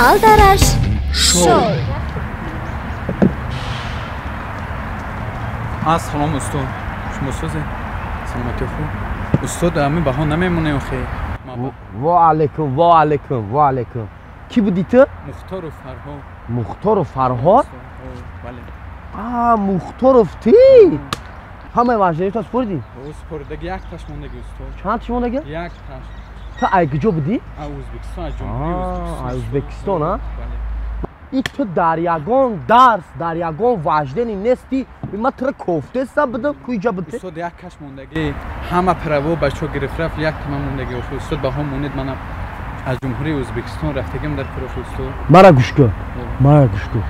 Алдараш шоу. Ассалом устод. Шумо созед? Саломатӣ хуб? Устод, ами баҳо намемонем охе. Ва алайкум, ва алайкум, ва алайкум. Кӣ будӣ ту? Мухторов Фарҳод. Мухторов Фарҳод? Бале. А, Мухторов ти? Ҳамаи вожданита спордӣ? Спордаги як таш мондаги устод. Чанд таш мондаги? Як таш. Ту ай куҷо будӣ? А Ӯзбекистон, аз Ҷумҳурии Ӯзбекистон. А Ӯзбекистон, а? Бале. И ту дар ягон дарс, дар ягон вождани нестӣ. Ма тура кофтеста будам, куҷа будӣ? Устод, як каш мондаги. Ҳама право бачо гирифт рафт, як тама мондаги охи. Устод, баҳо монед, манам аз Ҷумҳурии Ӯзбекистон рафтагим дар куроф устод. Мара гӯш кун. Мара гӯш кун.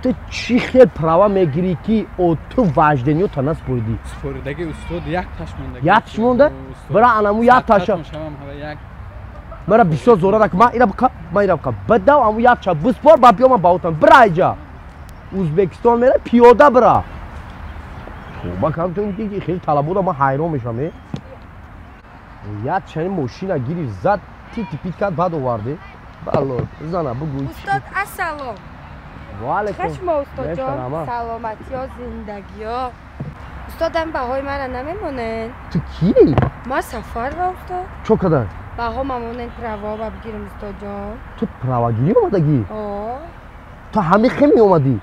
Ту чӣ хел права мегирӣ ки о ту вождениёта наспоридӣ? Споридаги устод, як таш мондаги. Як таш монда? Бира анаму як таша. Мара бисёр зора рак, ма ира бика, ма ира бика. Бадав аму як ча биспор, ба биё ма баотам. Бира иҷа. Ӯзбекистон мера пиёда бира. Тоба кам ту ки хеле талабода ма ҳайрон мешавам, э. Як чани мошина гирифт, зад, тити пит кард, баъд оварде. Бало, зана бугӯй. Устод, ассалом. Ва алайкум. Хуш мо устодҷон, саломатиё, зиндагиё. Устодам баҳои мара намемонен. Ту кӣ? Ма Сафарова устод. Чо кадан? Баҳо мамонен права ба бигирим устодҷон. Ту правагирӣ омадагӣ? О. Ту ҳами хе меомадӣ?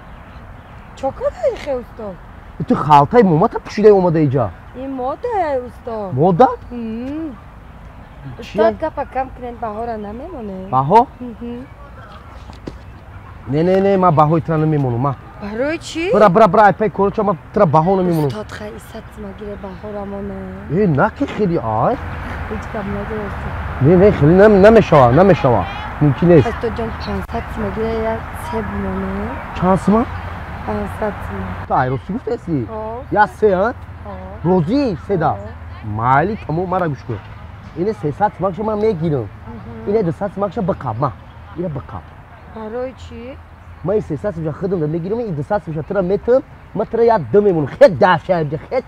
Чо кадаи хе устод? Ту халтаи момата пӯшида омада иҷа? Ин мода устод. Мода? Устод, гапа кам кунед, баҳора намемонем. Баҳо? Не, не, не, ма баҳои тура намемонам, ма. Барои чӣ? Бира, бира, бира, айпай короча, ма тура баҳо намемонам. Устод, хай исат магире баҳора монем. Э, на ки хеле ай. Ҳеҷ гап надорад устод. Не, не, хеле намешава, намешава. Мумкин нест. Устодҷон, 500 сима гире як се бимонем. Чанд сима? 500 сима. Ту ай ростӣ гуфтаести? Я се, а? Розӣ седа. Майли, тамом, мара гӯш кун. Ине 300 симакша ман мегирам. Ине 200 симакша биқаб, ма. Ина биқаб. Барои чӣ? Ма ин 300 симаша худам мегирам, ин 200 симаша тура метам, ма тура як ду мемонам. Хет дафша, хет.